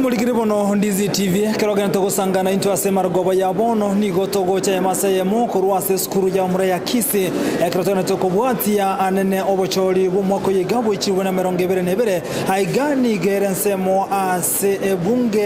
Omorikiri bono Ndizi TV, ekero ogende togosangana intwe ase emarogoba ya bono, nigo togocha eyemo ase eyemo korwa ase esukuru ya omura ya Kisii, ekero togende tokobwatia anene obochori bw'omwaka oyo iga bw'echilifu na emerongo ebere na ebere. Aiga nigo ere ensemo ase ebunge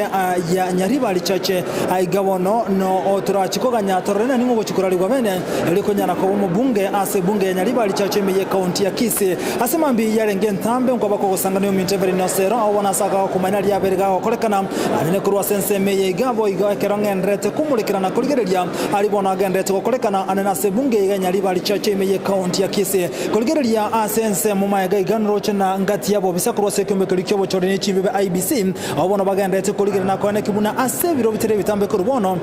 ya Nyaribari Chache. Aiga bono no torachi koganya torore nani ng'ogochi korarigwa bene erio konyara koba omobunge ase ebunge ya Nyaribari Chache ime y'ekaunti ya Kisii. Ase mambia yarenge entambe nkwaba kogosangania ominto Evelyn Osero, agwo bono ase agakomanya aria abere gagokorekana anene korwa ase ensemo eye iga boigo ekero ng'endererete komorekera na korigereria aria bono agendererete gokorekana anene ase ebunge eye iga Nyaribari Chache ime y'ekaunti ya Kisii. Korigereria ase ensemo magega iga noroche na ngati y'abobisa korwa ase ekeombe keria ki'obochori ne chimbibe IEBC, abwo bono bagendererete korigereria na koeneki buna ase ebiro bitari ebitambe korwa bono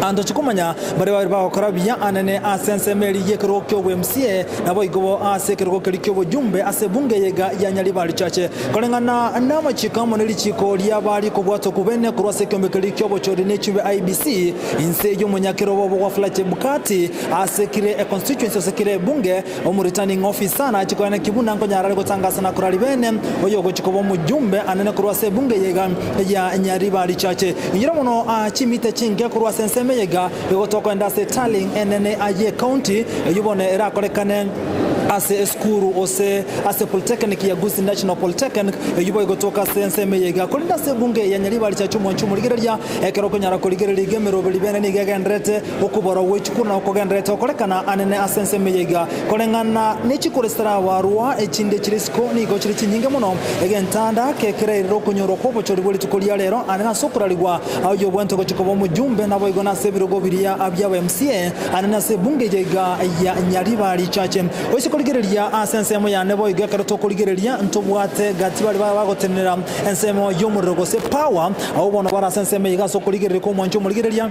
antoche komanya baria babere bagokora buya anene ase ensemo eria y'ekerogo ki'obo-MCA naboigo bo ase ekerogo keria ki'obojumbe ase ebunge eye iga ya Nyaribari Chache. Koreng'ana namachiko amo ne richiiko ri'abari kobwatwa kobene korwa ase ekeombe keria ki'obochori ne chimbibe IEBC inse y'omonyakerogo obo Wafula Chebukati Ase kire econstituency ase kire ebunge, omoreturning officer nache koena ki buna nkonyara are gotangasa na korari bene oyo ogochi koba omojumbe anene korwa ase ebunge eye iga ya Nyaribari Chache. Inyora mono aa chimita chinke korwa ase ensemo eye iga igo tokoenda ase tallying enene ye county eyio bono erakorekane ase esukuru gose ase polytechnic ya Gusii National Polytechnic eyio boigo toka ase ensemo eye iga. Korende ase ebunge ya Nyaribari Chache omwanchi omorigereria ekero okonyara korigereria iga emeroberi bene nigo egendererete Okobora gwe chikura nabo kogendererete gokorekana anene ase ensemo eye iga, koreng'ana ne chikura chitarabarwa, echinde chire isiko nigo chire chinyinge mono. Egentanda kekerairire okonyorwa kw'obochori bwe rituko ria rero anene ase okorarigwa oyobwente gochia koba omojumbe, naboigo nase ebirogo biria biaba MCA anene ase ebunge eye iga ya Nyaribari Chache. Oise korigereria ase ensemo yane boigo ekero tokorigereria ntobwate gati baria bagotenenera ensemo y'omorero gose power, abwo bono bare ase ensemo eye iga ase okorigereria kw'omwancho omorigereria.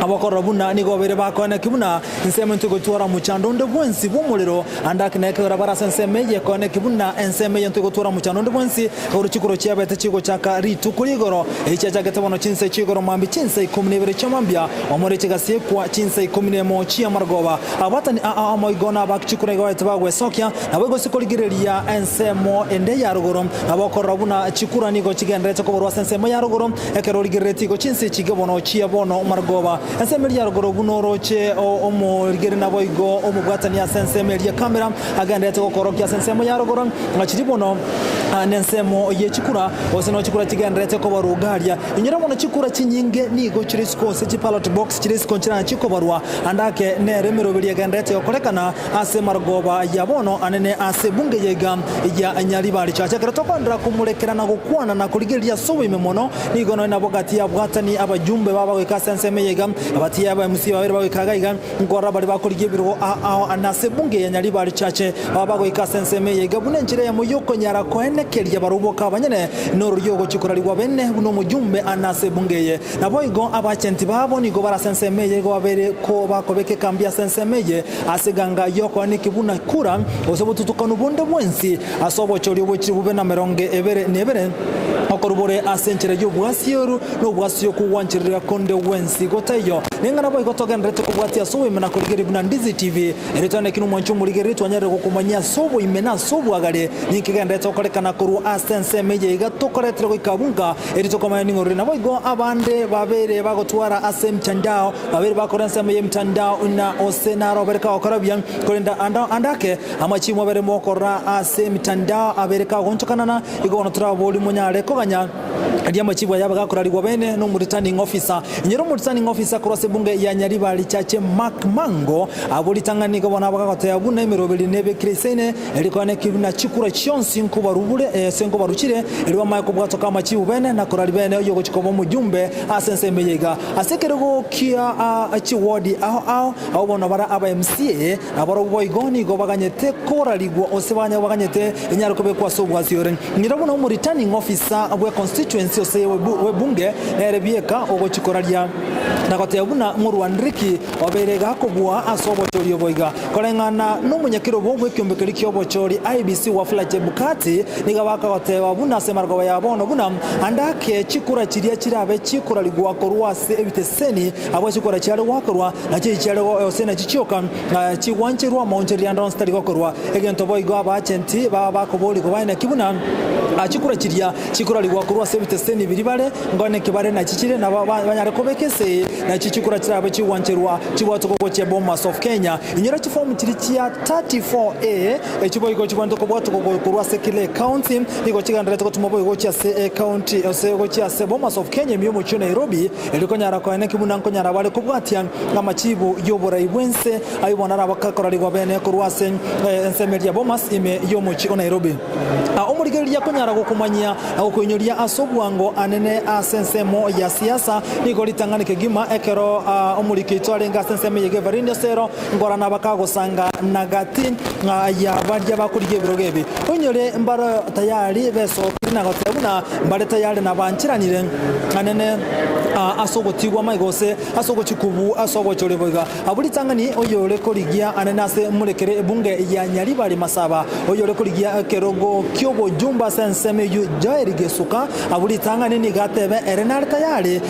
Abakorora buna nigo babeire bakoeneki buna ensemo intwe gotwara omochando onde bwensi bw'omorero, ande nekegera bare ase ensemo eye ekoeneki buna ensemo eye intwe gotwara omochando onde bwensi, igoro chikoro chiabete chigochaka rituko rigoro, echi chiachagete bono chinsa chi'igoro mambia chinsa ikomi na ibere chia mambia, omorero chigasiekwa chinsa ikomi na emo chi'amarogoba. Abatani aa amoigo na abaki chikura igo baete bagwesokia, naboigo ase korigereria ensemo ende ya rogoro, nabo okorora buna chikura nigo chigendererete koborwa ase ensemo ya rogoro, Ekero origereretie igo chinse echi iga bono chia bono marogoba, ensemo eria ya rogoro buna orooche omorigeri naboigo omobwatani ase ensemo eria ekamera agendererete gokorokia ase ensemo ya rogoro, ng'a chiria bono nensemo ye chikura, gose no chikura chigendererete kobarwa aria. Inyora bono chikura chinyinge nigo chire isiko ase chiballot box chire isiko nchirana chikobarwa ande ake nere emeroberi egendererete gokorekana ase marogoba ya bono anene ase ebunge ya iga ya Nyaribari Church. Ekero tokoenderera komorekera na gokwana na korigereria ase oboime mono, nigo nonya nabo gati y'abwatani abajumbe baba goika ase ensemo eye iga, gati y'aba MC babere bagoika iga iga, nkorora baria bakorigia ebirogo ao ao ande ase ebunge ya Nyaribari Church baba bagoika ase ensemo eye iga buna enchera eyemo y'okonyara koenekeria barobwo boka abanyene norori ogochia korarigwa bene buna omojumbe ande ase ebunge eye. Naboigo abachenti babo nigo bare ase ensemo eye igo babere ko bakobeka ekambi ase ensemo eye ase eganga y'okoaniki buna kura, gose obotutukanu bonde bwensi, ase obochori obochire bobe namerongo ebere na ebere, okorwa bore ase enchera y'obwasioru, na obwasioku gwanchereria konde gwensi gotaiyo. Neng'ana boigo togendererete kobwatia ase oboime na korigereria buna Ndizi TV, erio twaneki nomwanchi omorigereria twanyarire gokomanyia ase oboime na ase obwagare ninki kegendererete gokorekana korwa ase ensemo eye iga tokoretire goika abwo nka Erio tokomanya ning'o rore. Naboigo abande babeire bagotwara ase emtandao, babeire bakora ensemo y'emtandao na ose narobere kagokora buya, korende ande ande ake amachimu abere mokorora ase emitandao abeire kagonchokanana, igo bono toraborie monyare koganya erio amachibu aya abe gakorarigwa bene nomoreturning officer. Inyora omoreturning officer korwa ase ebunge ya Nyaribari Chache Mark Mango, abwo ritang'ani nigo bono abagagoteba buna emeroberi nebekire isaine Erikwane ki buna chikura chionsi nkobarubure, ase nkobaruchire, erio bamaye kobwatoka amachibu bene, na korari bene oyogochia koba omojumbe ase ensemo eye iga. Ase ekerogo kia chiwodi ao ao, abwo bono bare aba MCA, nabarobwo boigo nigo baganyete korarigwa ose baganyete enyare kobekwa ase obwasi ore. Ng'ira buna omoreturning officer bwe constituency ose bw'ebunge nere bieka ogochia koraria na goteba buna. buna morwandereki obeire gakobua ase obochori obo iga. Koreng'ana nomonyakerobo bw'ekiombe keria ki'obochori IEBC Wafula Chebukati nigo bakagoteba buna ase emargoba ya bono buna ande ake chikura chiria chirabe chikorarigwa korwa ase ebiteseni abwo chikura chiare goakerwa nachio echi chiare gose nachio chioka chigwancherwa amaonchoreria ande onsi tari gokorwa egento boigo abaachenti baba bakoborigwa baye naki buna chikura chiria chikorarigwa korwa ase ebiteseni biria bare ngoneki bare nachi chire nabo banyare kobeka esegi nachio chikura chirabe chigwancherwa chibwatwe gochia Bomas of Kenya. Inyora chifomu chiria chia 34A echio boigo chibwenerete kobwatwa korwa ase kera ecounty nigo chigendererete gotuma boigo gochia ase ecounty gose gochia ase Bomas of Kenya ime y'omochie o Nairobi erio konyara koeneki buna nkonyara bare kobwatia amachibu y'oborai bw'ense ayio bono arabakakorarigwa bene korwa ase ensemo eria Bomas ime y'omochie o Nairobi. Omorigereria konyara gokomanyia na gokoinyoria ase obwango anene ase ensemo ya siasa nigo ritang'ani kegima ekero omoriki oito arenge ase ensemo eye Gevarine Osero nkora nabakagosanga na gati ya baria bakorigia ebirogo ebi. Oinyore mbare tayari besokire na goteba buna mbare tayari na bancheranire anene ase ogotigwa amaiga gose ase ogochia ase obochori boiga. Abwo ritang'ani oyore korigia anene ase morekere ebunge ya Nyaribari Masaba, oyore korigia ekerogo ki'obojumbe ase ensemo eyio Joel Gesuka, abwo ritang'ani nigo atebe ere nare tayari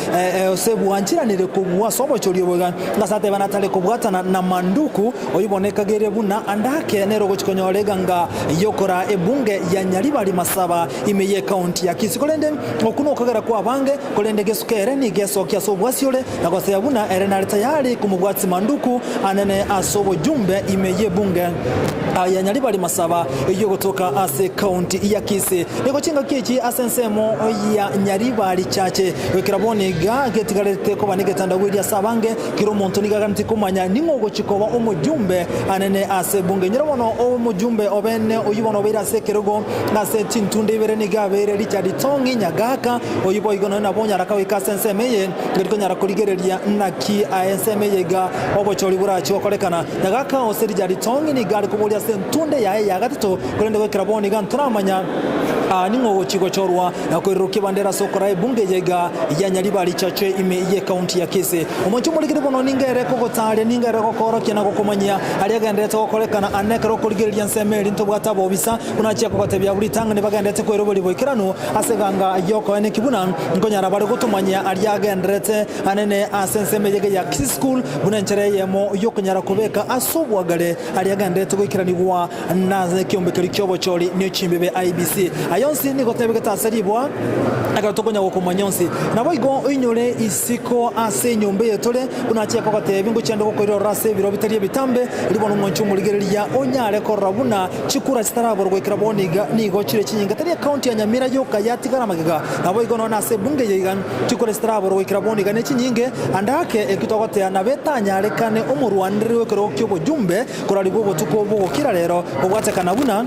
ase bwancheranire kobua ase obochori obo iga, ase atebe natare kobwatana na Manduku, oyio bono ekageire buna ande ake nere ogochia konyora eganga y'okoraa ebunge ya Nyaribari Masaba ime y'ecounty ya Kisii. Korende okwo nokogera kw'abange, korende Gesuka ere nigo esokia ase obwasi ore, Na gosea buna ere nare tayari komobwatia Manduku anene ase obojumbe ime y'ebunge ya Nyaribari Masaba eyio egotoka ase ekaunti ya Kisii. Nigo chingaki echi ase ensemo ya Nyaribari Chache goikera bono iga getigarete koba negetandagweri ase abange kera omonto nigo aganetie komanya ning'o ogochia koba omojumbe anene ase ebunge. Inyora bono omojumbe obene oyio bono obeire ase ekerogo ase chintunde ibere nigo abeire Richard Tong'i Nyagaka oyio boigo nonya nabo onyaraka goika ase ensemo eye Ntori konyara korigereria naki aye ensemo eye iga obochori borachie gokorekana. Nyagaka ose Richard Tong'i nigo are koboria ase entunde yaye ya gatato, korende goikera bono iga ntoramanya ning'o ogochia gochorwa na koirurukia ebandera ase okoraa ebunge eye iga ya Nyaribari Chache ime y'ecounty ya Kisii. Omonche omorikiri bono ninga ere kogotaria, ninga ere gokoorokia na gokomanyia aria agendererete gokorekana ane ekero okorigereria ensemo eri ntobwate abobisa Buna achia kogotebia abwo ritang'ani bagenderete kweroberia boikeranu ase eganga y'okoeneki buna nkonyara bare gotomanyia aria agendererete anene ase ensemo eyege ya Kisii School buna enchera eyemo y'okonyara kobeka ase obwagare aria agendererete goikeranigwa na ekiombe keria ki'obochori ne chimbebe IEBC. Aya onsi nigo tebegete ase ribwa ekero tokonya gokomanya onsi. Naboigo oinyore isiko ase enyomba eye tore buna achia kogotebia ngochia nde gokoira ororo ase ebiro bitari ebitambe ribono ng'onche omorigereria onyare korora buna Chikura chitaraborwa goikera bono iga nigo chire chinyinge, tari ekaunti ya Nyamira yoka yatigara magega, naboigo nonya nase ebunge eye iga chikura chitaraborwa goikera bono iga nechinyinge. Ande ake eki togotea nabo etanyarekane omorwaneri w'ekerogo ki'obojumbe korarigwa obotuko bogokira rero kobwatekana buna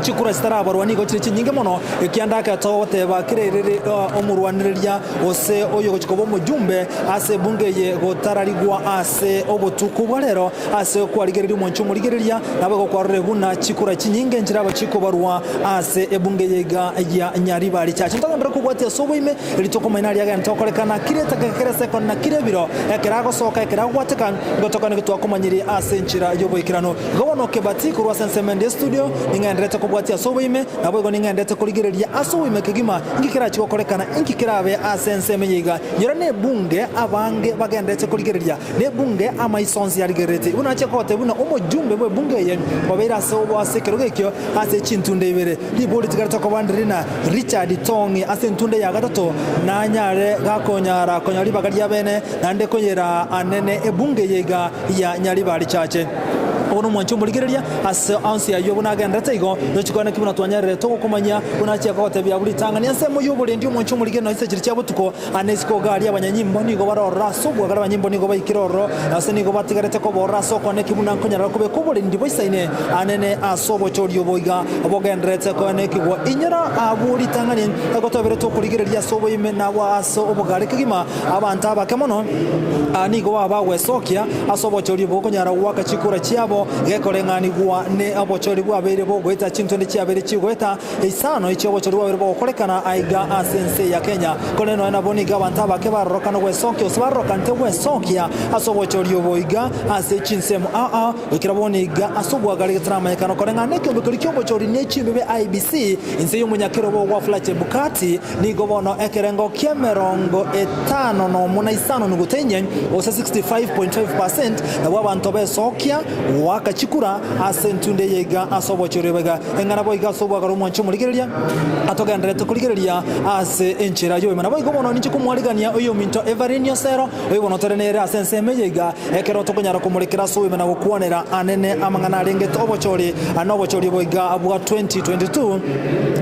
chikura chitaraborwa nigo chire chinyinge mono ekianda ake togoteba kera erere omorwanereria gose oyogochia koba omojumbe ase ebunge eye gotararigwa ase obotuko bwa rero. Ase okwarigereria omonche omorigereria, naboigo kwarorire buna chikura chinyinge nchiraba chikobarwa ase ebunge eye iga ya Nyaribari Church. Ntogenderere kobwatia ase oboime, erio tokomanya aria agento gokorekana kira etageka, kera esekoni na kira ebiro, ekero agosoka, ekero agogwateka, nigo tokane twakomanyirie ase enchera y'oboikeranu. Igo bono Kebati korwa ase ensemo ende y'estudio, ning'endererete kobwatia ase oboime, naboigo ning'endererete korigereria ase oboime kegima inki kerachi gokorekana, inki kerabe ase ensemo eye iga. Nyora nebunge abange bagendererete korigereria Nebunge amaiso onsi arigerereti, buna achia kogotebia buna omojumbe bw'ebunge eye obeire ase ase ekerogo ekio ase chintunde ibere. Ribori tigarete koba ndiri na Richard Tong'i ase entunde ya gatato nanyare gakonyara konyora ribaga ria bene naende koyera anene ebunge eye iga ya Nyaribari Chache. Obo nomwanchi omorigereria ase onsi ayio buna agenderete igo, tochi koeneki buna twanyarire togokomanyia buna achia kogotebia abwo ritang'ani ensemo y'oborendi omwanchi omorigereria nonya chinsa chiria chia botuko Ane isiko iga aria abanyanyimbo nigo bare ororo ase obwagare abanyimbo nigo baikire ororo, ase nigo batigarete koba ororo ase okoanekigwa buna nkonyarara kobeka oborendi boisaine anene ase obochori obo iga bogendererete koanekigwa. Inyora abwo ritang'ani egotoberetwe okorigereria ase oboime na ase obogare kegima abanto abake mono nigo baba bagwesokia ase obochori obo okonyara goaka chikura chiabo. nabo gekoreng'anigwa ne obochori bwabeire bogoeta chintonde chiabeire chigoeta isano echi'obochori bwabeire bogokorekana aiga ase ense ya Kenya. Korende nonya nabo nigo abanto abake barorokana gwesokia gose barorokanete gwesokia ase obochori obo iga ase chinsemo ao ao goikera bono iga ase obwagare getaramanyekana koreng'ana nekeombe keria ki'obochori ne chimbibe IEBC inse y'omonyakerogo Wafula Chebukati nigo bono ekerengo ki'emerongo etano nomo na isano nuguta inye gose 65.5% nabwo abanto besokia goaka chikura ase entunde eye iga ase obochori obo iga. Eng'ana boigo ase obwagare omwanche omorigereria atogendererete korigereria ase enchera y'obogima. Naboigo bono ninche komwarigania oyominto Evarine Osero, oyo bono tore nere ase ensemo eye iga, ekero tokonyara komorekera ase obogima na gokwanera anene amang'ana arengete obochori na obochori obo iga bwa 2022.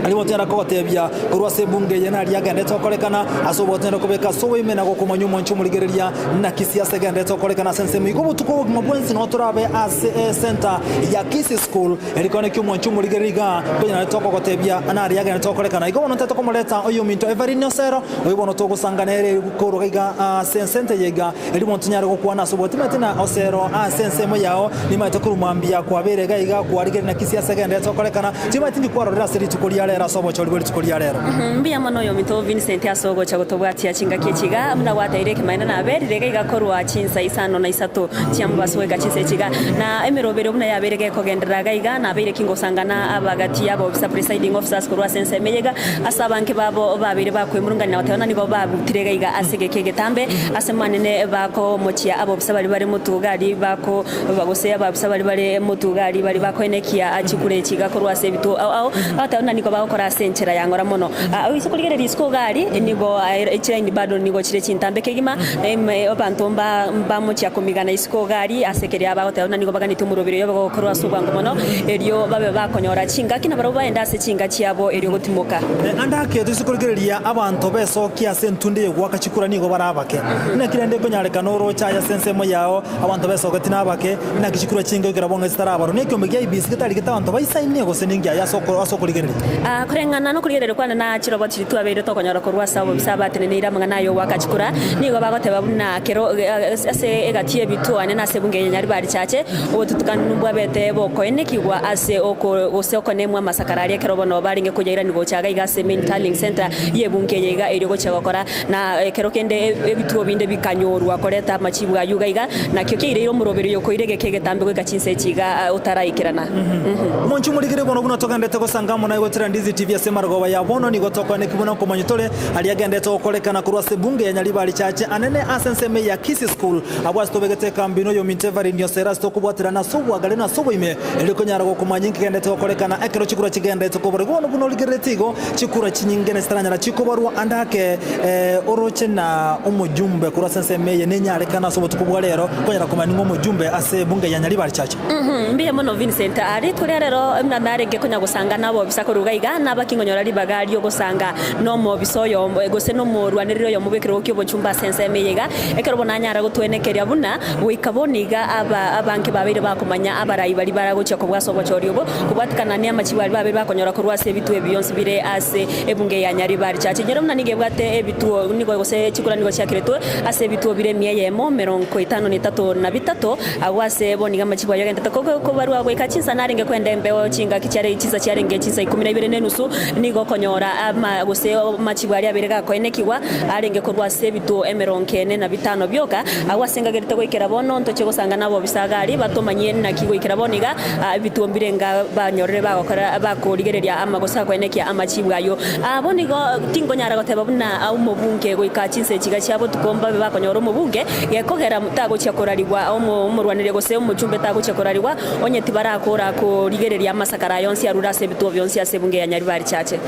Aria gotonyara kogotebia korwa ase ebunge eye naria agenderete gokorekana ase obotonyara kobeka ase oboime na gokomanya omwanche omorigereria naki siasa egenderete gokorekana ase ensemo igo obotuko obogima bwensi noo torabe ase esenta ya Kisii School Erikone ki'omwancho omorigereria iga, konyarare tokogotebia naria agenderete gokorekana. Igo bono ntete komoreta oyominto Evarine Osero, oyo bono togosanga nere korwa iga ase ensente eye iga, erio bono tonyare gokwana ase obwo. Timanyeti na Osero ase ensemo yao, nimanyete korwa mambia kwabeire iga iga kwarigereria naki siasa egenderete gokorekana, timanyeti ndi kwarorire ase rituko ria rero ase obochori bwe rituko ria rero. Mbuya mono oyominto Vincent ase ogocha gotobwatia chingaki echi iga, buna gwateire ekemanyererio naberire iga iga korwa chinsa isano na isato chia mobaso goika chinsa echi iga. Na emeroberio buna yabeire gekogenderera iga iga, nabeire kingosangana abagati y'abaofisa, presiding officers, korwa ase ensemo eye iga, ase abange babo babeire bakwemurungania na goteba ng'a nigo babutire iga iga ase egeka egetambe, ase manene bakomochia abobisa baria bare motugari bako gose ababisa baria bare motugari baria bakoenekia chikura echi iga korwa ase ebituo ao ao, bagoteba buna nigo bagokora ase enchera ya ng'ora mono. Oise korigereria isiko iga aria, nigo chilaini bado nigo chire chintambe kegima, abanto mbamochia komigana isiko iga aria ase keria bagoteba buna nigo baganetie omoroberi oyo obe gokorwa ase obwango mono, erio babe bakonyora chingaki nabarabwo baende ase chinka chiabo erio gotimoka. Ande ake toise korigereria abanto besokia ase entunde y'ogoaka chikura nigo bare abake. Naki rende ekonyarekana oroche aye ase ensemo yao abanto besogeti nabake, naki chikura chinke goikera bono chitarabarwa nekiombe gia IEBC getarigete abanto baisaine gose ninki aye ase okorigereria. Koreng'ana nokorigereria kwane na chirobo chiria twabeire tokonyora korwa ase abobisa abateneneire amang'ana aya ogoaka chikura, nigo bagoteba buna kero ase egati y'ebituo ane na ase ebunge ya Nyaribari Chache, obotutukanu mbwabete bokoenekigwa ase oko gose okonemwa amasakara aria ekero bono barenge koyairanigwa gocha iga iga ase main tallying centre y'ebunge eye iga erio gochia gokora na ekero kende ebituo binde bikanyorwa koreta amachibu ayio iga iga nakio kiaireire omoroberi oyo koira egeka egetambe goika chinsa echi iga otaraikerana. Omonche omorikire bono buna togenderete gosanga amo naye goetera Ndizi TV ase emarogoba ya bono nigo tokoeneki buna okomanya tore aria agenderete gokorekana korwa ase ebunge ya Nyaribari Chache anene ase ensemo eye ya Kisii School abwo ase tobegete ekambi noyominto Everine Osere ase tokobwaterana ase obwagare na ase oboime erio konyara gokomanya inki kegenderete gokorekana ekero chikura chigenderete koborwa. Igo bono buna origerereti igo Chikura chinyinge nechitaranyara chikobarwa ande ake oroche na omojumbe korwa ase ensemo eye nenyarekane ase obotuko bwa rero konyara komanya ning'o omojumbe ase ebunge ya Nyaribari Church. Mbuya mono Vincent. Rituko ria rero buna narenge konya gosanga nabobisa korwa iga iga, naba kingonyora ribaga ri'ogosanga nomobisa oyomo gose nomorwanereri oyomo bw'ekerogo ki'obochumba ase ensemo eye iga, ekero bono anyara gotwenekeria buna goika bono iga aba abange babeire bakomanya abarai baria baragochia kobua ase obochori obo, Kobwatikana n'amachibo aria babeire bakonyora korwa ase ebituo ebi bionsi bire ase ebunge ya Nyaribari Church. Inyora buna nigo ebwate ebituo nigo gose chikura nigo chiakeretwe ase ebituo bire emia eyemo emerongo etano na etato na bitato agwo ase bono iga amachibo ayio agenderete kobarwa goika chinsa narenge kwenda embeo chingaki chiare chinsa chiarenge chinsa ikomi na ibere na enusu nigo okonyora ama gose amachibo aria abeire gakoenekigwa arenge korwa ase ebituo emerongo ene na bitano bioka agwo ase ngagerete goikera bono ntochie gosanga nabobisa iga aria batomanyie naki goikera bono iga. Ebituo mbirenga banyorire bagokora bakorigereria ama gose akoenekia amachibu ayio. Abwo nigo tinkonyara goteba buna omobunge goika chinsa echi iga chia botuko mbabe bakonyora omobunge, gekogera tagochia korarigwa omorwaneria gose omochumbe tagochia korarigwa onye tibarakora korigereria amasakara aya onsi arure ase ebituo bionsi ase ebunge ya Nyaribari Chache.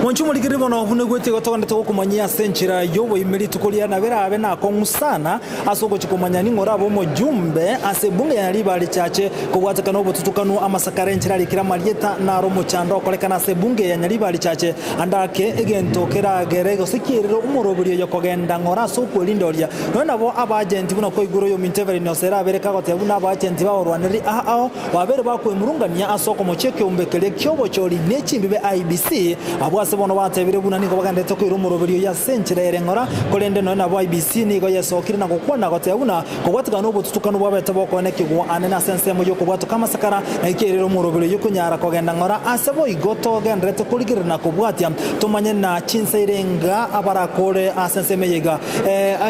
Mwanche omorigereria bono buna egwete igo togenderete gokomanyia ase enchera y'oboime rituko ria nabo erabe nakong'u sana Ase ogochia komanya ning'o orabe omojumbe ase ebunge ya riba richache kobwatekana obotutukanu amasakara enchera arikire amarieta naro omochando okorekana ase ebunge ya nyariba richache ande ake egento keragere gose kierere omoroberi oyo kogenda ng'ora ase okwerinda oria nonya nabo abaagenti buna koigure oyominto Evelyn Osere abere kagoteba buna abaagenti baorwanereri aa ao babere bakwemurungania ase okomochia ekeombe keria kiobochori ne chimbibe IEBC Abwo ase bono batebire buna nigo bagenderete koira omoroberi oyio ase enchera ere ng'ora, korende nonya nabo IEBC nigo yesokire na gokwana goteba buna kobwatekana nobotutukanu bwabete bokoenekigwa. gokwanigwa anene ase ensemo y'okobwatoka amasakara, naki kerire omoroberi oyio konyara kogenda ng'ora ase boigo togendererete korigereria na kobwatia tomanye na chinsa irenga abarakore ase ensemo eye iga.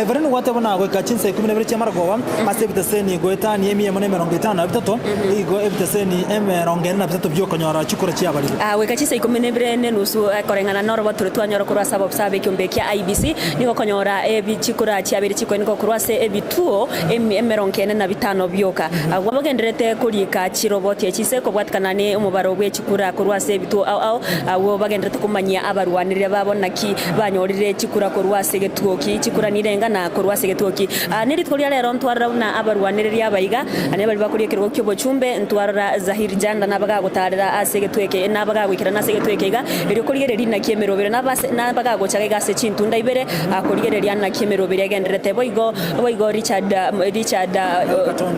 Evereni gwateba buna goika chinsa ikomi na ibere chi'amarogoba ase ebiteseni goetania emia emo na emerongo etano na bitato, igo ebiteseni emerongo ene na bitato bi'okonyora chikura chi'abariri. Goika chinsa ikomi na ibere na enusu koreng'ana noroboto roria twanyora korwa ase abobisa b'ekiombe kia IEBC, nigo okonyora ebi chikura chiabeire chikoinigwa korwa ase ebituo emerongo ene na bitano bioka. Agwo bagendererete koriika chiroboti echi ase kobwatikana ne omobaro bwe chikura korwa ase ebituo ao ao, agwo bagendererete komanyia abarwanire babo naki banyorire chikura korwa ase egetuoki, chikura nirenga na korwa ase egetuoki. Ne rituko ria rero ntwarora buna abarwanereria abaiga, na baria bakoria ekerogo ki'obochumbe, ntwarora Zahir Janda nabagagotaarera ase egetuo eke, nabagagoikerana ase egetuo eke iga, erio korigereria naki emerobero, nabagagocha iga ase chintunda ibere, korigereria naki emerobero egendererete. Boigo boigo Richard Richard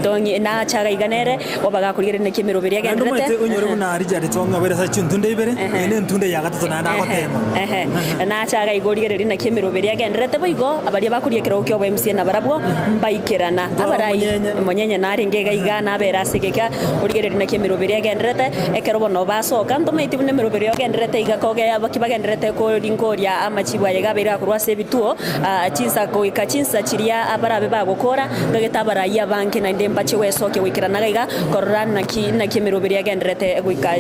Tong'i nacha iga iga nere, obagakorigereria naki emerobero Naende egendererete. omanyete onyore buna Richard Tong'i obeire ase chintunda ibere, eye nentunda ya gatato naende agotema. Ehe, nacha iga iga origererie naki emeroberi egendererete boigo, baria bakoria ekerogo kia obo-MCA nabarabwo mbaikerana. Ntware Abarai, omonyenye. omonyenye narenge iga iga nabere ase egeka, origererie naki emeroberi egendererete, ekero bono basoka, ntomaeti buna emeroberi egendererete iga koge ki bagendererete koringoria amachibu aye iga abeire akorwa ase ebituo, chinsa goika chinsa chiria barabe bagokora, ngagete abarai abange naende mbache gwesokia goikerana iga iga, korora naki naki emeroberi egendererete goika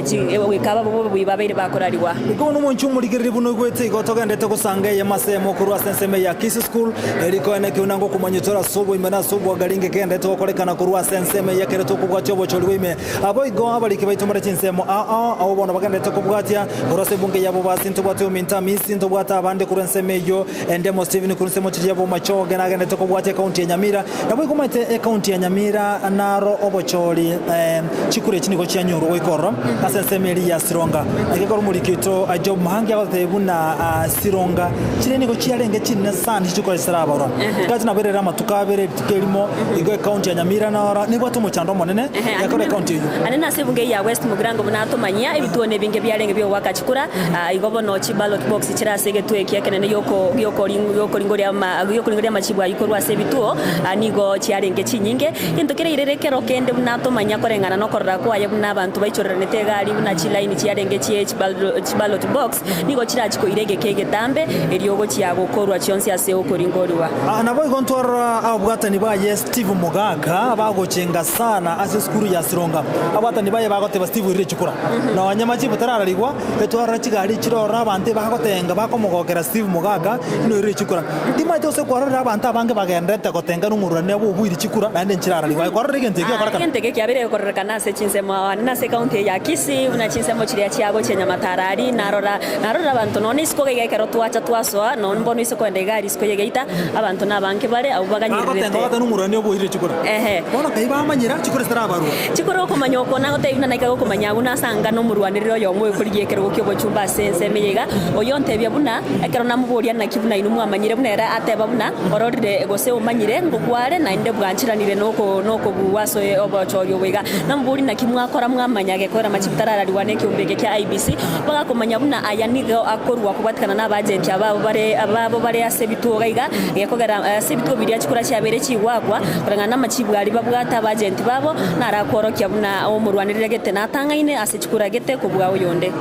goika abwo bobe babeire bakorarigwa. Igo bono omonche omorigereria buna oigwete igo togenderete gosanga eyemo ase eyemo korwa ase ensemo eye ya Kisii School, eriko ene ekeuna ngokomanya tore ase oboime na ase obwagari ngegenderete gokorekana korwa ase ensemo eye ekero tokobwatia obochori bwa ime. Aboigo abariki baito mbare chinsemo ao ao abwo bono bagenderete kobwatia korwa ase ebunge yabo basi ntobwate ominto Amisi ntobwate abande korwa ensemo eyio Endemo Stephen korwa ensemo chiria Bomachoge nagenderete kobwatia ekaunti ya Nyamira. Naboigo omanyete ekaunti ya Nyamira naro obochori chikura echi nigo chianyorwa goika ororo ase ensemo eria ya Sironga. Ekero omoriki oito Job Muhangi agototebia buna Sironga chiria nigo chiarenge chinene sana chikura chitarabarwa. Chikaba chinaberire amatuko abere rituko erimo igo ekaunti ya Nyamira noro nebwate omochando omonene gekora ekaunti eyio. Ande nase ebunge ya West Mugirango buna atomanyia ebituo nebinge biarenge biogoaka chikura igo bono chibalot box chire ase egetuo eki ekenene giokoringoria amachibu ayio korwa ase ebituo nigo chiarenge chinyinge. Egento kereirere ekero kende buna tomanya koreng'ana nokorora kwaye buna abanto baichoreranete egari buna chilaini chiarenge chie chibalot box nigo chirachie koira egeka egetambe erio ogochia gokorwa chionsi ase okoringorigwa. Naboigo ntwarora ababwatani baye Steve Mogaka bagochenga sana ase esukuru ya Sironga. Ababwatani baye bagoteba Steve oirire chikura. Nonya machibu tarararigwa. Etwarora chigari chire ororo abanto ebagotenga bakomogokera Steve Mogaka noirire chikura. Timanyeti gose kwarorire abanto abange bagendererete gotenga nomorwani abwo obuire chikura naende nchirararigwe. Aye kwarorire egento eke gekorekana? Egento eke kiabeire gekorerekana ase chinsemo ande ase ekaunti eye ya Kisii buna chinsemo chiria chia gochia Nyamataro aria narora narorire abanto nonya isiko iga ekero twacha twasoa nonya mbono ise kogenda iga aria isiko ya egeita abanto nabange bare abwo Bagotenga baganyererete. bagoteba nomorwani obwo oirire chikura. Ehe. Bono kai bamanyera chikura chitarabarwa. Chikora okomanya oko, nagotebia buna naika gokomanya agwo nasanga nomorwanereri oyomo oyokorigia ekerogo ki'obochumba ase ensemo eye iga, oyio ontebia buna, ekero namoboria naki buna inwe mwamanyire buna ere ateba buna, ororire gose omanyire ngokware naende bwancheranire nokobugwa ase obochori obo iga. Namoboria naki mwakora mwamanya gekogera amachibu tarararigwa nekeombe eke kia IEBC, bagakomanya buna aya nigo akorua kobwatikana nabajenti ababo bare ababo bare ase ebituo iga iga, gekogera ase ebituo biria chikura chiabeire chigwakwa, koreng'ana namachibu aria babwate abajenti babo, narakworokia buna omorwanerere gete natang'aine ase chikura gete kobua oyonde.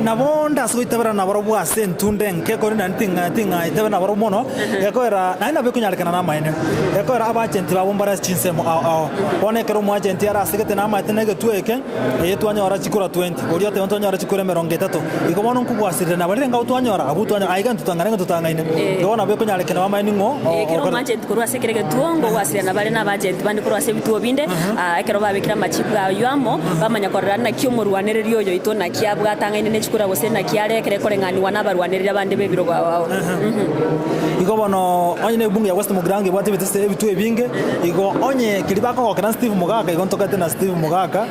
Nabo onde ase goitabera nabarobwo ase entunda enke, korende naende ting'aitabera nabarobwo mono, gekoera naende nabo ekonyarekana namaene, gekoera abachenti babo mbare ase chinsemo ao ao. Bono ekero omoachenti are ase gete namaete na egetuo eke, eye twanyora chikura 20, oria oteba ntwanyora chikura emerongo etato. Igo bono nkobwasirire nabarire ngao twanyora, abwo twanyora, aiga intwe twang'ana ng'a totang'aine. Igo bono nabo ekonyarekana bamanye ning'o Ekero omwachenti korwa ase kera egetuo, ngogwasirana bare nabachenti bande korwa ase ebituo binde, ekero babekire amachibu ayio amo, bamanya korora naki omorwanereri oyo oito naki abwatang'aine ne chikura gose naki are ekero ekoreng'anigwa nabarwanereri abande b'ebirogo ao ao. Igo bono onye ne ebunge ya West Mugirango ebwate ebitese ebituo ebinge, igo onye keria bakogokera Steve Mogaka igo ntogete na Steve Mogaka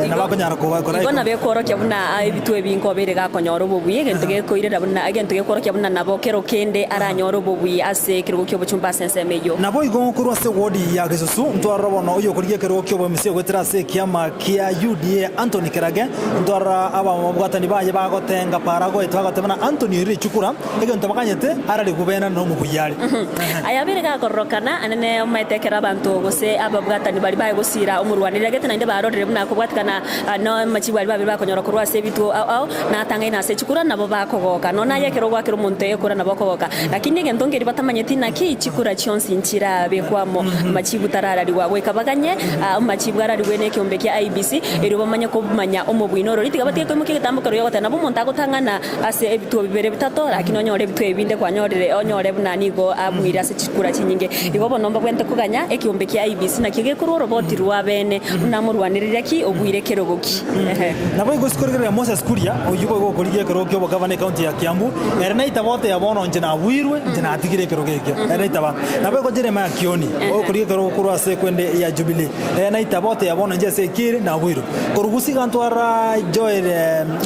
nabo akonyara koba Igo nabo ekworokia buna ebituo ebi nkobeire gakonyora obobui, egento gekoirera buna egento gekworokia buna nabo kero kende aranyore obobui ase ekerogo ki'obochumba ase ensemo eyio. Naboigo korwa ase wodi ya Gesusu ntwarora bono oyokorigia ekerogo ki'oboemisia goetera ase ekiama kia UDA Anthony Kerage, ntwarora ababwatani baye bagotenga para goeta bagoteba na Anthony oirire chikura, egento baganyete ararigwe bena nomobui are. Aya abere gakororokana, anene omanyete ekero abanto gose ababui. ababwatani baria baye gosira omorwanereri agete naende barorire buna akobwatikana namachibu aria babere bakonyora korwa ase ebituo ao ao natang'aine ase chikura nabo bakogoka. Nonya naye ekero ogoakera omonto ekura nabo okogoka. Lakini egento nkeria batamanyeti naki chikura chionsi nchirabekwe amo amachibu tarararigwa goika baganye amachibu ararigwe nekeombe kia IEBC erio bamanye komanya omobwino orori tiga batige koimokia egetambo keroria ogoteba nabo omonto agotang'ana ase ebituo bibere bitato lakini onyore ebituo ebi binde kwanyorire onyore buna nigo abuire ase chikura chinyinge. Igo bono mbabwenerete koganya ekeombe kia IEBC nakio gekorwa oroboti rwa bene buna morwanereria ki obuire kerogo ki. Naboigo ase korigereria Moses Kuria, oyio boigo okorigia ekerogo ki'obogavana ekaunti ya Kiambu, ere naitaba oteba bono inche nabuirwe, inche natigire ekerogo ekio. Ere naitaba. Naboigo Jeremiah Kioni, oyokorigia ekerogo korwa ase ekwende ya Jubilee, ere naitaba oteba bono inche ase eki ere nabuirwe. Korwa gose iga ntwara Joel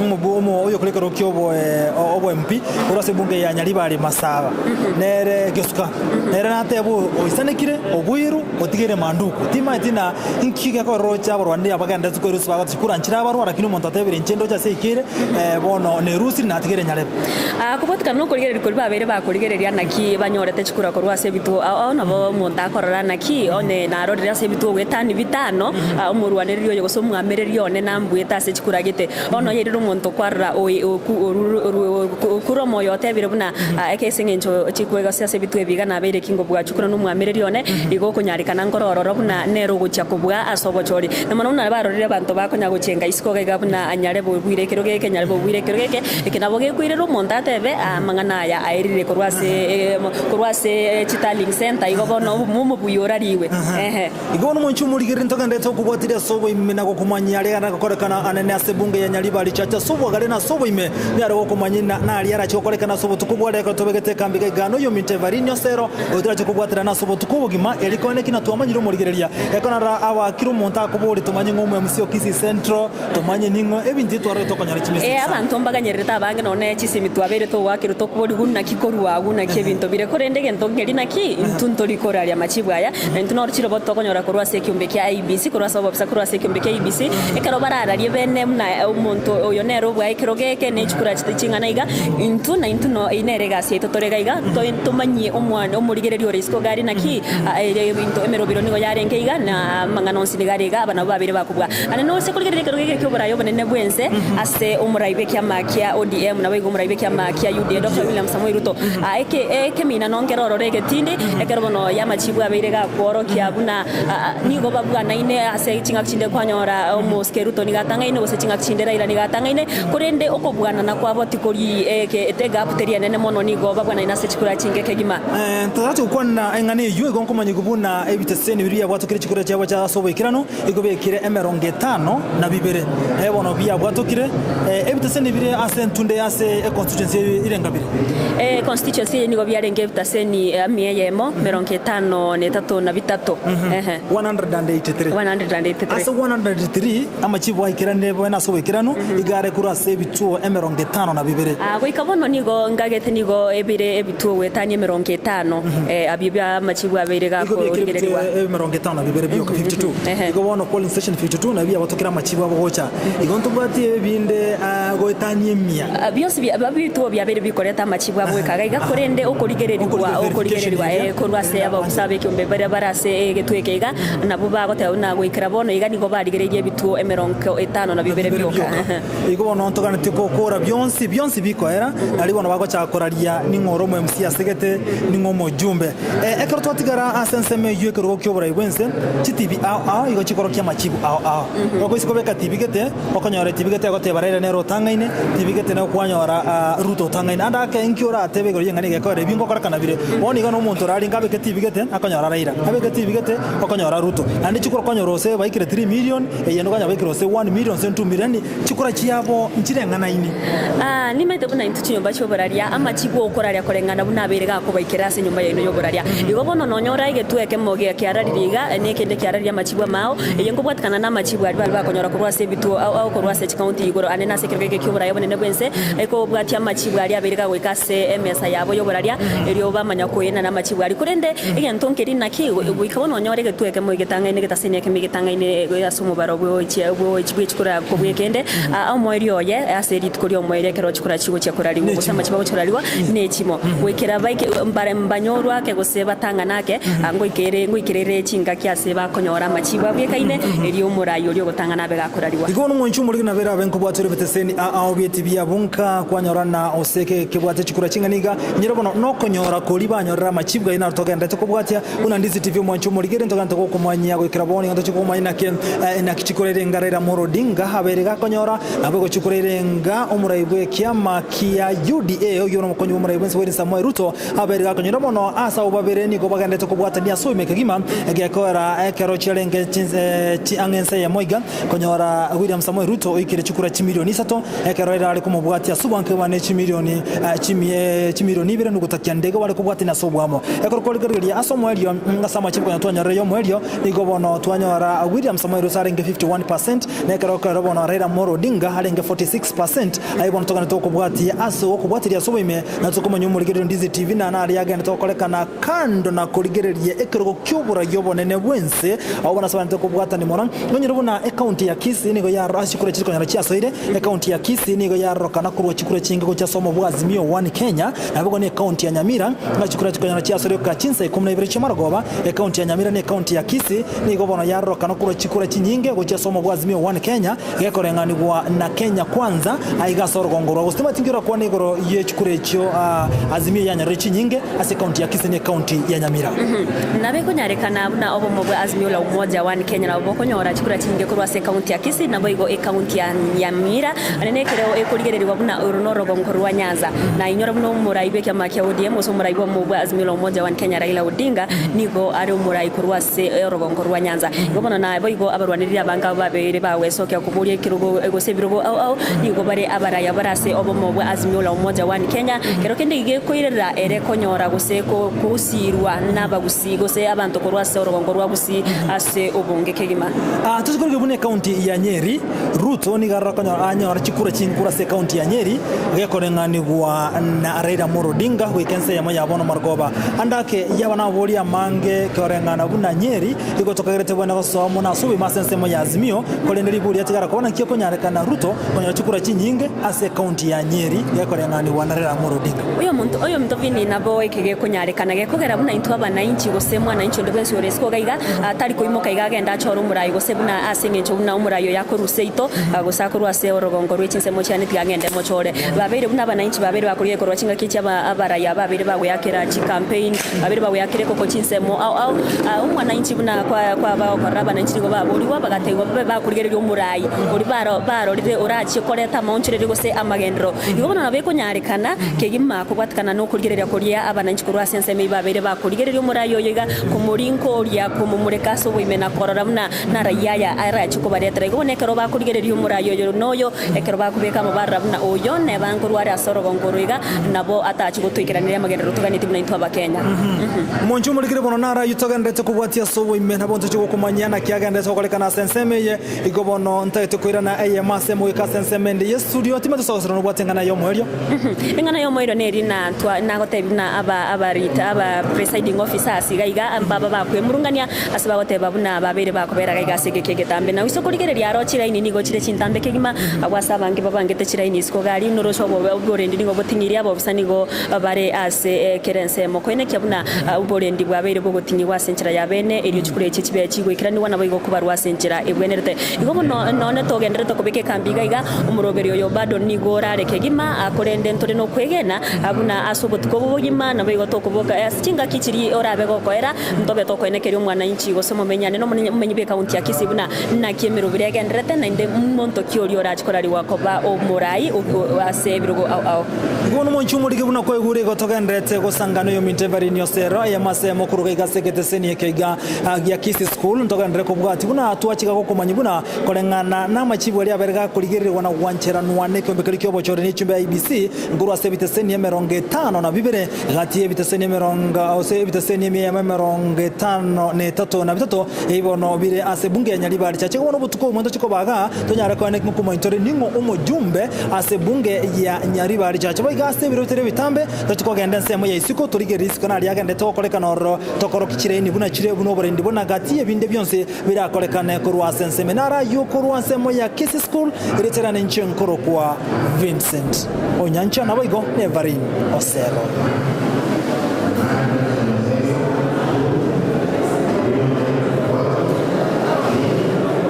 omobu omo oyokorigia ekerogo ki'obo obo MP korwa ase ebunge ya Nyaribari Masaba, nere Gesuka, nere nateba oisanekire, obuirwe, otigere Manduku. Timaeti na Inki gekororocha abarwani abagendereti kwerusia bagoteba, Chikura nchirabarwa, lakini omonto atebire, Inche ndoche ase ekere, bono nerusiri natigere nyarebe. Kobwatikana nokorigereria koria babeire bakorigereria naki banyorete chikura korwa ase ebituo ao ao nabo omonto akorora naki onye narorire ase ebituo goetania bitano, omorwanereri oyo gose omwamereri one nambuete ase chikura gete. Bono oyerire omonto kwarora okure omoyo otebire buna eke ase eng'encho chikwegosia ase ebituo ebi iga nabeire ki ngobua chikura nomwamereri one, igo okonyarekana nkore ororo buna nere ogochia kobua ase obochori. Na mono buna barorire abanto bakonya gochenga isiko iga iga buna anyare bobuire ekero geke, nyare bobuire ekero geke, eke nabo gekoirera omonto atebe amang'ana aya aerire korwa ase korwa ase chitallying centre igo bono omobuya orariwe. Ehe. Igo bono omonche omorigereria ntogenderete okobwatiria ase oboime na gokomanyia aria aragokorekana anene ase ebunge ya Nyaribari Church ase obwagare na ase oboime niare gokomanyia na naria arache gokorekana ase obotuko bwa rero tobegete ekambi iga iga noyominto Evarine Osero oyo torache kobwaterana ase obotuko obogima eri kone ki natwamanyire omorigereria ekonara abakire omonto akoboria tomanye ng'a omo MC o Kisii Central tomanye ning'o ebinto ebi twarorete okonyora chimessage Ee, sana. abanto mbaganyererete abange nonya ne chisemi twabeire togoakerwa tokoborigwa naki korwa agwo naki ebinto bire, korende egento nkeri naki intwe ntori koraria amachibu aya, na intwe noro chirobo tokonyora korwa ase ekiombe kia IEBC, korwa ase obobisa korwa ase ekiombe kia IEBC, ekero barararie bene buna omonto oyo nere obwae ekero geke ne chikura ching'ana iga, intwe naintwe no eyio nere egasi yaito tore iga iga, tomanyie omwana omorigereria ore isiko iga aria naki ebinto emerobero nigo yarenge iga na amang'ana onsi nigo are iga, aba nabwo babeire bakobua. Aye nose korigereria ekerogo eke ki'oborai obonene bw'ense ase omorai bw'ekiama kia ODM naboigo omorai bw'ekiama kia UDA Doctor William Samoei Ruto. Eke ekemina nonkere ororo egetindi ekero bono y'amachibu abeire gakworokia buna nigo babwanaine ase ching'aki chinde kwanyora omosike Ruto nigo atang'aine gose ching'aki chinde Raila nigo atang'aine korende okobwanana kwabo tikori eke egap teri enene mono nigo babwanaine ase chikura chinge kegima. Totarache gokwana eng'ana eyio igo nkomanyigwa buna ebiteseni biria biabwatokire chikura chiabo chia ase oboikeranu. Igo bekire emerongo etano na bibere, na bono biabwatokire ebitaseni bire ase entunde ase econstituency eye irenga bire. Econstituency eye nigo biarenge ebitaseni emia eyemo, emerongo etano na etato na bitato. Ehe. 183. 183. Ase 183 amachibu aikeranire bono ase oboikeranu iga are korwa ase ebituo emerongo etano na bibere. Goika bono nigo ngagete nigo ebire ebituo goetania emerongo etano, abio bi'amachibu abeire Igo biekire gakorigererigwa. ebituo emerongo etano na bibere bioka, 52. Igo bono polling station 52 nabio biabatokire amachibu abo gocha. Igo ntobwati ebinde goetania emia. Bionsi bituo biabeire bikoreta amachibu abo goika iga iga, korende okorigererigwa, okorigererigwa korwa ase abaofisa b'ekeombe baria bare ase egetuo eke iga, nabwo bagoteba buna goikera bono iga nigo barigereirie ebituo emerongo etano na bibere bioka. Igo bono ntoganetie gokora bionsi, bionsi bikoera, nario bono bagochaka koraria ning'o ore omo MC asegete, ning'o omojumbe. Ekero twatigara ase ensemo eyio ekerogo ki'oborai bw'ense, chitibi ao ao igo chikorokia amachibu ao ao. Okoisia kobeka tibi gete, okonyora etibi gete egoteba Raila nere otang'aine, tibi gete nero kwanyora Ruto otang'aine. Ande ake inki oratebe igoro y'eng'ana egekorera ebi ngokorekana bire. Bono iga nomonto oraringe abeke tibi gete, akonyora Raila, abeke tibi gete, okonyora Ruto. Naende chikura okonyora ose baikire 3 million, Eyio nigo yabekire gose 1 million gose 2 million, chikura chiabo nchireng'anaini. Aa, nimaete buna intwe chinyomba chi'oboraria, amachibu okoraria koreng'ana buna abeire gakobaikera ase enyomba yaino y'oboraria. Igo bono nonyora egetwe ekemo kiararirie iga, na ekende kiararirie amachibu amao, eye nkobwatikana namachibu aria baria bakonyora korwa ase ebituo ao ao korwa ase chikaunti igoro ane nase ekerogo eke ki'oboraia obonene bw'ense, ekobwatia amachibu aria abeire gagoika ase emesa yabo y'oboraria, erio bamanya koenana amachibu aria. Korende Egento nkeri naki, goika bono onyore egetwe ekemo egetang'aine egetaseni ekemo egetang'aine ase omobaro bw'echikura kobua ekende, omoerio oye ase rituko ri'omoerio ekero chikura chigochia korarigwa, gose amachibo agochia korarigwa nechimo, goikera baike mbare mbanyorwe ake gose batang'ane ake, ngoika ere ngoikera ere chingaki. chingaki ase bakonyora amachibu abwekaine, erio omorai oria ogotang'ana abe gakorarigwa. Igo bono omwanchi omoriki nabere abe nkobwatera ebiteseni ao bieti biabo nka kwanyorana ase eke kebwate chikura ching'ana iga, inyore bono nokonyora koria banyorire amachibu aye naro togenderete kobwatia buna Ndizi TV omwanchi omoriki ere ntogenderete gokomanyia goikera bono iga ntochie komanya naki naki chikura ere enga Raila Amolo Odinga abeire gakonyora nabo egochikura ere enga omorai bw'ekiama kia UDA oyio nomokonyi bw'omorai bwensi William Samoei Ruto Abairi gakonyora mono ase abwo babere nigo bagenderete kobwatania ase oime kegima, egekoera ekero chiarenge ang'e ense eyemo iga, konyora William Samoei Ruto oikire chikura chimilioni isato, ekero ere are komobwatia ase obwanke ne chimilioni chimilioni ibere nuguta kianda igo bare kobwatania ase obwamo. Ekero kwarigereria ase omoerio ase amachibu konya twanyorire y'omoerio, nigo bono twanyora William Samoei Ruto arenge 51% na ekero ekero bono Raila Amolo Odinga arenge 46%, aye bono togenderete gokobwatia ase ogokobwatiria ase oboime Na tokomanya omorigererio Ndizi TV na naria agenderete gokorekana kando na korigereria ekerogo ki'oborai obonene bw'ense abwo bono ase bagenderete kobwatania mono. Nonyore buna ecounty ya Kisii nigo yarora ase chikura chiri konyora chiasoire, ecounty ya Kisii nigo yarorokana korwa chikura chinge gochia ase omo bwa Azimio One Kenya, naboigo ne ecounty ya Nyamira ng'a chikura chikonyora chiasoire goika chinsa ikomi na ibere chi'amarogoba, ecounty ya Nyamira na ecounty ya Kisii nigo bono yarorokana korwa chikura chinyinge gochia ase omo bwa Azimio One Kenya. Gekoreng'anigwa na Kenya Kwanza aiga ase orogongo rwa gose timanyeti orakwane igoro ye chikura echio Azimio yanyorire chinyinge ase ekaunti ya Kisii ne ekaunti ya Nyamira. Nabo ekonyarekana buna obomo bwa Azimio la Umoja One Kenya nabo bokonyora chikura chinyinge korwa ase ekaunti ya Kisii naboigo ekaunti ya Nyamira ande nekereo ekorigererigwa buna oro norogongo rwa Nyanza. Na inyore buna omorai bw'ekiama kia ODM gose omorai bw'obomo bwa Azimio la Umoja One Kenya Raila Odinga nigo are omorai korwa ase orogongo rwa Nyanza. Igo bono naboigo abarwanereri abange abwo babeire bagwesokia koboria ekerogo gose ebirogo ao ao, nigo bare abaraya bare ase obomo bwa Azimio la Umoja One Kenya. Kero kende gekoirerera ere konyora gose kogusirwa nabagusii gose abanto korwa ase orogongo rwa Gusii ase obonge kegima. Toche korigia buna ekaunti ya Nyeri, Ruto nigo aroro konyora anyore chikura chinkuru ase ekaunti ya Nyeri gekoreng'anigwa na Raila Amolo Odinga goika ense eyemo ya bono Marogoba. Ande ake yaba naboria amange koreng'ana buna Nyeri igo tokagerete bwene gosoa mono ase obogima ase ensemo ya Azimio, korende ribori riatigara koba naki ekonyarekana Ruto konyora chikura chinyinge ase ekaunti ya Nyeri gekoreng'anigwa na Raila Amolo Odinga. Oyomonto oyominto Vinny nabo eke gekonyarekana gekogera buna intwe abanainchi gose mwananchi onde bwensi ore isiko iga iga tari koimoka iga agende achore omorai gose buna ase eng'encho buna omorai oyo akorwa seito gose akorwa ase orogongo rwe chinsemo chiane tiga ng'ende mochore. Babeire buna abanainchi babeire bakorigia korwa chingaki echi abarai aba babeire bagoyakera chicampaign babeire bagoyakera ekoko chinsemo ao ao. Omwananchi buna kwabagokorera abanainchi nigo baborigwa bagatebiwa babe bakorigereria omorai oria barorire orachie koreta amaonchorerio gose amagenderero. Igo bono nabo ekonyarekana kegima kobwatekana nokorigereria koria abananchi korwa ase ensemo eyio babeire bakorigereria omorai oyo iga komorinkoria komomureka ase oboime na korora buna narai aya arachie kobaretera. Igo bono ekero bakorigereria omorai oyo noyo ekero bakobeka amo barora buna oyo neba nkorwa are ase orogongo oro iga nabo atachie gotoikeraneria amagenderero toganetie buna intwe Abakenya. Omonche omorikire bono naro ayio togendererete kobwatia ase oboime, nabo ntochie gokomanyia naki agendererete gokorekana ase ensemo eye. Igo bono ntagete koirana eyemo ase emoika ase ensemo ende y'estudio, timanyeti gose nobwate eng'ana y'omoerio. Eng'ana y'omoerio neri na nagotebia buna aba abarita aba presiding officers iga iga mbaba bakwemurungania ase bagoteba buna babeire bakobera iga iga ase egeka egetambe. Na gose korigereria aro chiraini nigo chire chintambe kegima, abwo ase abange babangete chiraini isiko iga aria norosio oborendi nigo boting'irie abobisa nigo bare ase kera ensemo. Koenekia buna oborendi bwabeire bogoting'igwa ase enchera ya bene, erio chikura echio chibe chigoikeranigwa naboigo kobarwa ase enchera ebwenerete. Igo bono nonye togendererete kobeka ekambi iga iga, omoroberio oyo bado nigo orare kegima, korende ntore nokwegena buna ase obotuko obo bogima naboigo tokoboka ase chingaki chiria orabe gokoera, ntobe tokoenekeria omwananchi gose omomenyane na omonyi bw'ekaunti ya Kisii buna naki emeroberi egendererete naende monto ki oria orache korarigwa koba omorai ase ebirogo ao ao. Igo bono omonche omorike buna kwaigure igo togendererete gosangana oyominto Everine Osero eyemo ase eyemo koruga iga ase egeteseni eke iga gia Kisii School ntogenderere kobwatia buna twachika gokomanyia buna koreng'ana namachibu aria abere gakorigererigwa na gwancheranwa nekeombe keria kiobochori ne echumbe ya IEBC nkorwa ase ebiteseni 52 gati yebiteseni emerongo gose ebiteseni emia eyemo 53 na bitato ebi bono bire ase ebunge ya Nyaribari Chache. Igo bono obotuko obwo ntochie kobaga tonyare koenda ekimo komointore ning'o omojumbe ase ebunge ya Nyaribari Chache. Boigo ase ebiro bitari ebitambe tochie kogenda ensemo ya isiko torigererie isiko naria agendete gokorekana ororo tokorokie chireini buna chire buna oborendi buna gati y'ebinde bionsi birakorekane korwa ase ensemo. Naro ayio korwa ensemo ya Kisii School ereterane inche nkorokwa Vincent Onyancha naboigo Nevarin Osero.